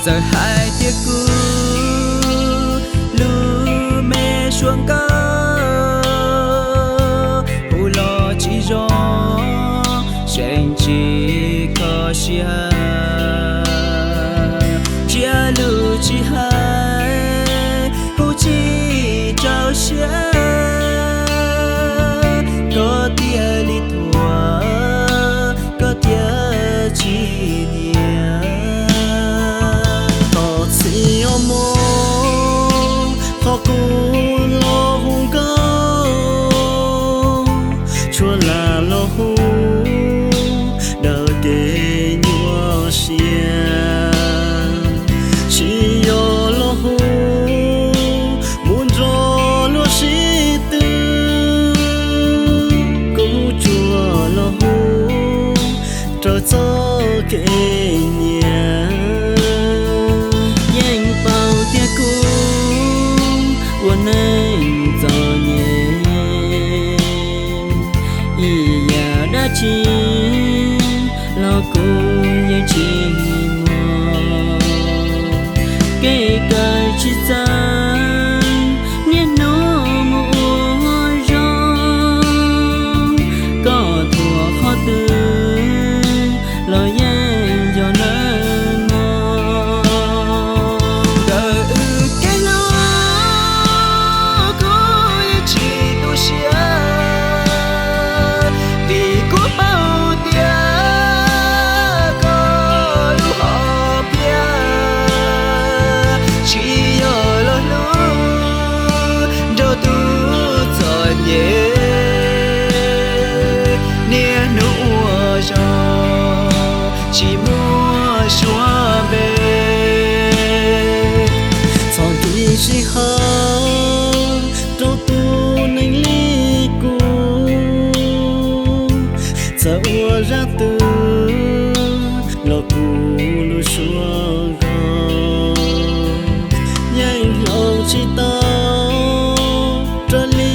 Txawm hais tias kuv lub me suab nkauj hu los tsis zoo, seem tsis kho siab, ntsiab lus tsis hais, hu tsis rau siab, koj thiaj li thuam, koj thiaj tsis nyiam. Thov txim os mog, qhov kuv los hu nkauj, tsuas lam los hu daws kev nyuaj siab, tsis yog los hu mus nrog luag sib tw, kuv tsuas los hu raws txoj kev nyiam. Yeej paub tias kuv ua neej txom nyem, ib yam dab tsi los kuv yeej tsis muaj. Kev kawm tsis txawj, niaj hnub mus ua zoo, koj thuam qhov twg los yeej yog nawb mog. Ntawm wb kev hlub kuv yeej tsis tu siab, vim kuv paub tias koj lub hom phiaj tsis yog los hlub nrog tus txom nyem, niaj hnub ua zog tsis muaj suab npe. Txhob nkim sij hawm rau tus neeg li kuv, txawm ua zaj twg los kuv lub suab nkaus, yeej hloov tsis tau raws li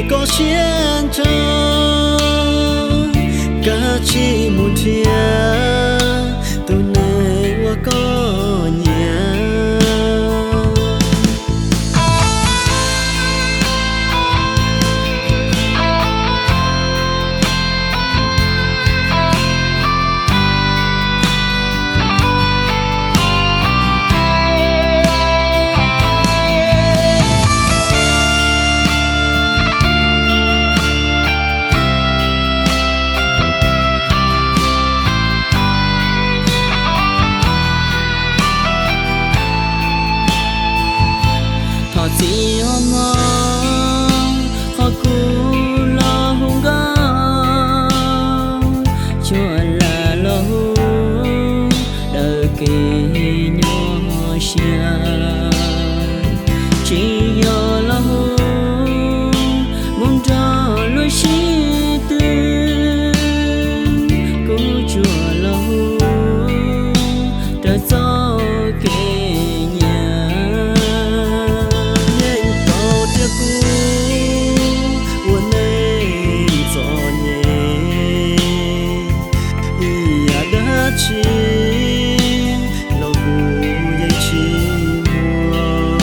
koj siab ntshaw. Kav tsij mus nrhiav tus neeg uas koj nyiam. Thov txim os mog, qhov kuv los hu nkauj, tsuas lam los hu daws kev nyuaj siab, tsis yog los hu mus nrog luag sib tw, kuv tsuas los hu raws txoj kev nyiam. Yeej paub tias kuv ua neej txom nyem, ib yam dab tsi los kuv yeej tsis muaj.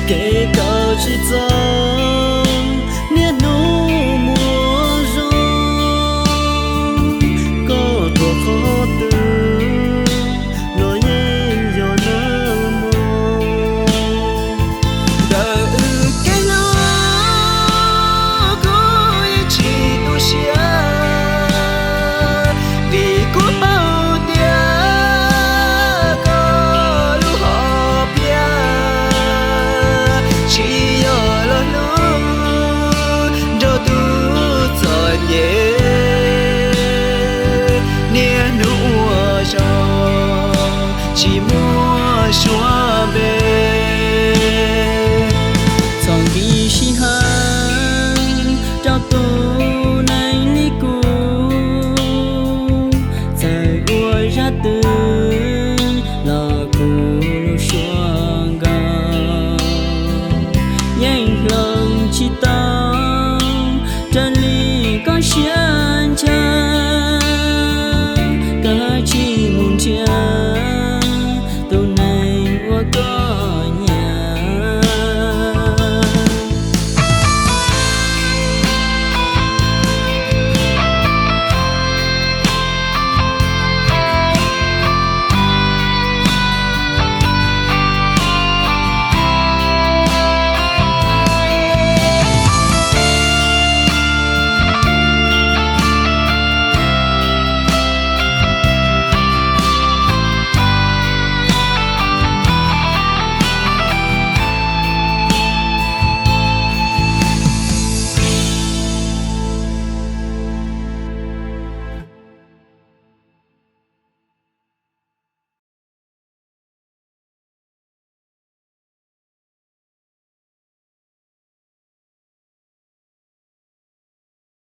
Kev kawm tsis txawj, niaj hnub muaj zog, koj thuam qhov twg los yeej yog nawb mog. Ntawm wb kev hlub kuv yeej tsis tu siab, vim kuv paub tias koj lub hom phiaj tsis yog los hlub nrog tus txom nyem, niaj hnub ua zog tsis muaj suab